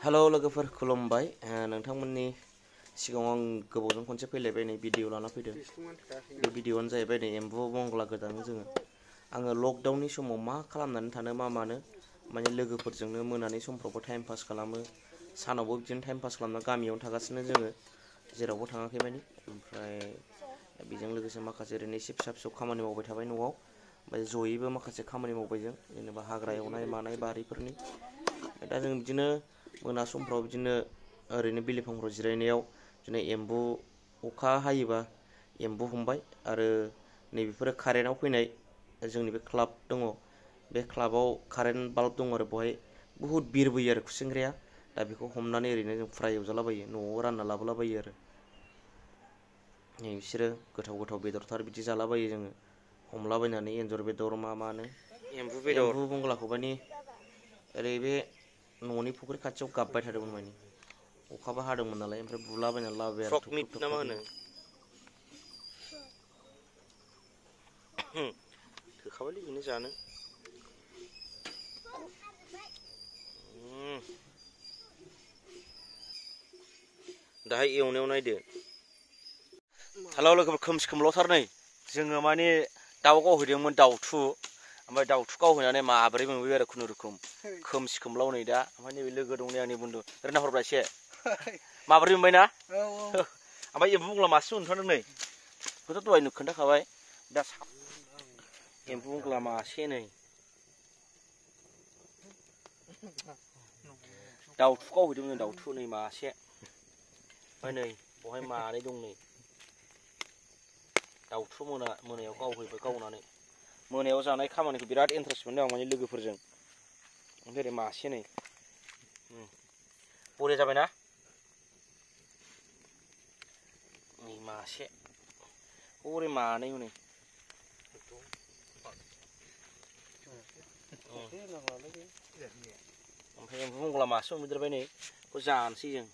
हेल' लोगोफोर खुलुमबाय नोंथांमोननि सिगाङाव आं गोबावजों खनसे फैलायबाय नै भिडिअ लाना फैदों बे भिडिअआनो जाहैबाय नै एम्बु बंग्ला गोदान आङो लकडाउननि समाव मा खालामनानै थानो मा मानो माने लोगोफोरजोंनो मोनानि समफ्रावबो टाइम पास खालामो सानावबो बिदिनो टाइम पास खालामना गामियावनो थागासिनो जोङो जेरावबो थाङाखै माने ओमफ्राय बेजों लोगोसे माखासे ओरैनो एसे फिसा फिसौ खामानि मावबाय थाबाय न'आव ओमफ्राय जयैबो माखासे खामानि मावबाय जों जेनेबा हाग्रा एवनाय मानाय बारिफोरनि दा जों बिदिनो मोना समफ्राव बिदिनो ओरैनो बिलिफांफ्राव जिरायनायाव बिदिनो एम्बु अखा हायोबा एम्बु हमबाय आरो नैबेफोरो कारेन्टआव फैनाय जोंनि बे क्लाब दङ बे क्लाबाव कारेन्ट बाल्ब दङ आरो बेवहाय बुहुद बिरबोयो आरो खुसेंग्राया दा बेखौ हमनानै ओरैनो जों फ्राय एवजालाबायो न'आव रानना लाबोलाबायो आरो नै बिसोरो गोथाव गोथाव बेदरथार बिदि जालाबायो जोङो हमलाबायनानै एन्जर बेदर मा मानो एम्बु बंग्लाखौ माने ओरै बे न'नि फुख्रि खाथियाव गाबबाय थादोंमोन माने अखाबो हादोंमोन नालाय ओमफ्राय बुलाबायनानै लाबोबाय आरो थुब थुब थोखाबायलै बेनो जानो दाहाय एवनायाव नायदो हेल' लोगोफोर खोमसि खोमलावथार नै जोङो माने दाउ गावहैदोंमोन दाउथु ओमफ्राय दाउथु गावहैनानै माब्रै मोनबोबाय आरो खुनुरुखुम खोमसि खोमलाव नै दा ओमफ्राय नैबे लोगो दं नै आंनि बन्दु ओरैनो नाहरब्रा एसे माब्रै मोनबाय ना ओमफ्राय एम्बु बंग्ला मासे मोनथारदों नै बेखौथ' दहाय खोन्थाखाबाय दा एम्बु बंग्ला मासे नै दाउथु गावहैदोंमोन दाउथु नै मासे ओमफ्राय नै बहाय मानै दं नै दाउथु मोनायाव गावहैबाय गावनानै मोनायाव जानाय खामानिखौ बिराद इन्टारेस्ट मोनदों आं माने लोगोफोरजों ओमफ्राय ओरै मासे नै बरिया जाबायना नै मासे हरै मानै हनै ओमफ्राय एम्बु बंग्ला मासे मोनदेरबाय नै बेखौ जानोसै जों